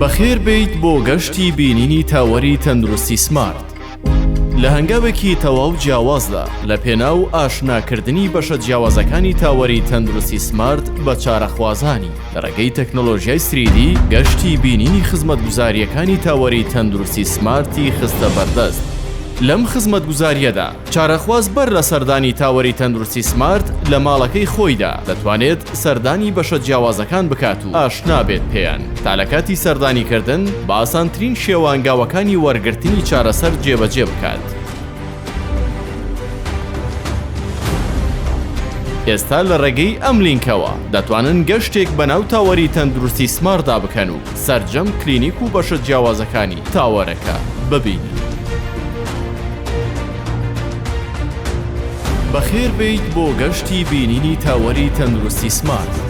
بەخێربێیت بۆ گەشتی بینینی تاوەری تەندروستی سمارت. لە هەنگاوێکی تەواو جیاوازدا لە پێناو ئاشناکردنی بەشە جیاوازەکانی تاوەری تەندروستی سمارت بە چارەخوازانی لە ڕێگەی تەکنۆلۆژیای 3D گەشتی بینینی خزمەتگوزارییەکانی تاوەری تەندروستی سمارتی خستە بەردەست. لەم خزمەتگوزارییەدا چارەخواز بەر لە سەردانی تاوەری تەندروستی سمارت لە ماڵەکەی خۆیدا دەتوانێت سەردانی بەشە جیاوازەکان بکات و ئاشنا بێت پێیان تا لە کاتی سەردانیکردن بە ئاسانترین شێوە هەنگاوەکانی وەرگرتنی چارەسەر جێبەجێ بکات. ئێستا لە ڕێگەی ئەم لینکەوە دەتوانن گەشتێک بەناو تاوەری تەندروستی سمارتدا بکەن و سەرجەم کلینیک و بەشە جیاوازەکانی تاوەرەکە ببینن. بەخێربێیت بۆ گەشتی بینینی تاوەری تەندروستی سمارت.